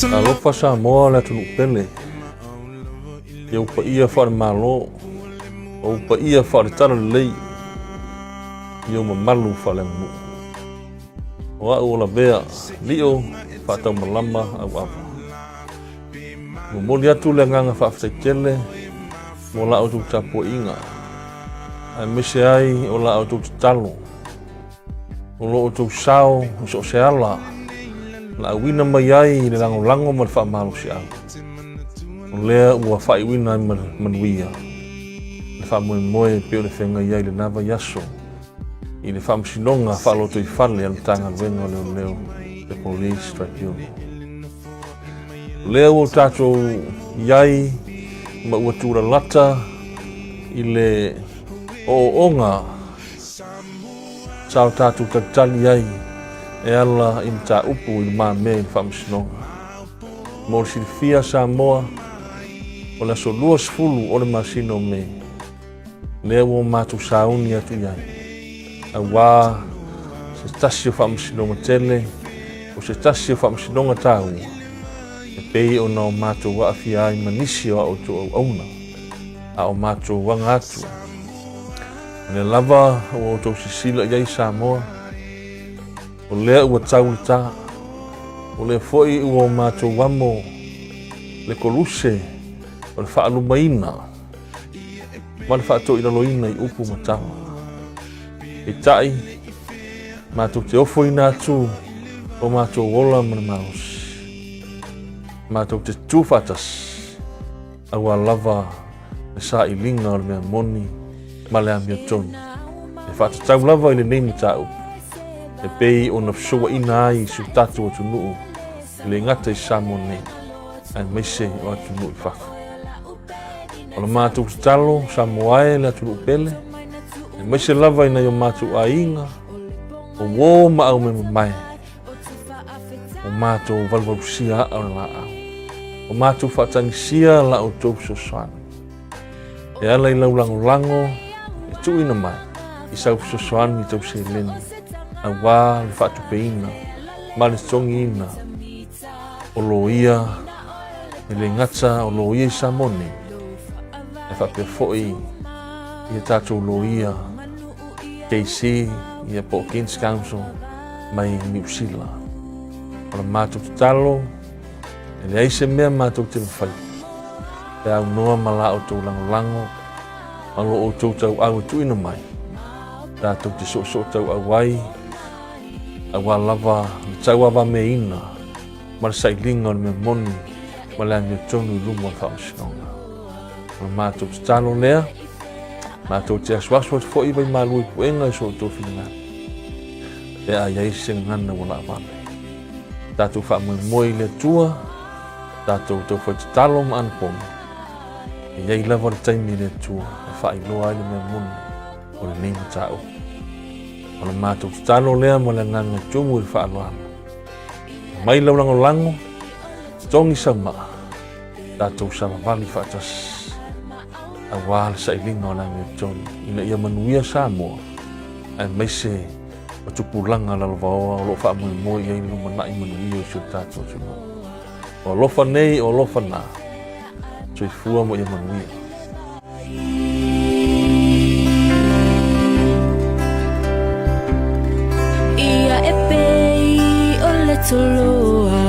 Talofa Samoa le atunuu pele, i ou paia faale-Malo, o ou paia faale-Talalelei, i ou mamalu faaleaganuu. O a'u o lavea lio faataumalama auava. Momoli atu le agaga faafetai tele mo la outou tapuaiga, aemaise ai o la outou tatalo, o lo outou sao i so o se ala na auina mai ai i le lagolago ma le faamalosiau. O lea ua faaiuina ai ma le manuia le faamoemoe e pei ona feagai ai i lena vaiaso i le Faamasinoga Faalotoifale a le Matagaluega o Leoleo, the Police Tribunal. O lea ua tatou i ai ma ua tulalata i le ooooga sa o tatou talitali ai e ala i mataupu i lumamea i le Faamasinoga. Mo le silafia Samoa, o le aso 20 o le masina o Me, lea ua matou sauni atu i ai, auā se tasi o faamasinoga tele, o se tasi o faamasinoga tāua, e pei ona o matou aafia ai ma nisi o a outou auauna, a o matou aga atu. O lea lava ua outou sisila i ai Samoa, o lea ua tau le tā, o lea foi ua o matou amo le koluse o le faalumaina, ma le faatoilaloina i upu ma tala. Peitai, matou te ofoina atu o matou ola ma le malosi. Matou te tu faatasi, aua lava le sailiga o le mea moni ma le amiotonu. E faatatau lava i lenei mataupu, e pei ona fesouaina ai si o tatou atunuu e le gata i Samoa nei, aemaise o atunuu i fafo. O le matou tatalo, Samoa e le atunuu pele, aemaise lava i nai o matou aiga, o uō ma aumemamae, o matou valuvalusia aa o le laau, o matou faatagisia la outou fesoasoani. E ala i lau lagolago e tuuina mai i sau fesoasoani tau seleni, auā le faatupeina ma le totogiina o loia e le gata o loia i Samoa nei, ae faapea foi i a tatou loia KC ia po o King's Counsel mai Niu Sila. O le matou tatalo, e leai se mea matou te mafai pe aunoa ma la outou lagolago ma lo outou tauau e tuuina mai, tatou te soosoo tauau ai aua lava le tauavameaina ma le sailiga o le mea moni ma le amiotonu i luma o le faamasinoga. O le matou tatalo lea, matou te asuasu atu foi vaimalu i puega i so outou finagalo, pe a i ai se gagana ua laavale. Tatou faamoemoe i le Atua, tatou taufai tatalo ma anapogi, e i ai lava le taimi i le Atua e faailoa ai le mea moni o lenei mataupu. O le matou tatalo lea ma le agaga e tumu i le faaaloalo. Mai lau lagolago, togi sau maa, tatou savavali faatasi, aua le sailiga o le amiotonu, ina ia manuia Samoa, aemaise o tupulaga lalovaoa o lo o faamoemoe i ai le lumanai manuia o si o tatou atunuu. O alofa nei, o alofa na. Soifua ma ia manuia. Ia e pei o le toloa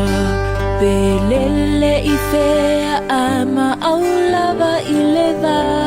pe lele i fea a ma au lava i le vai.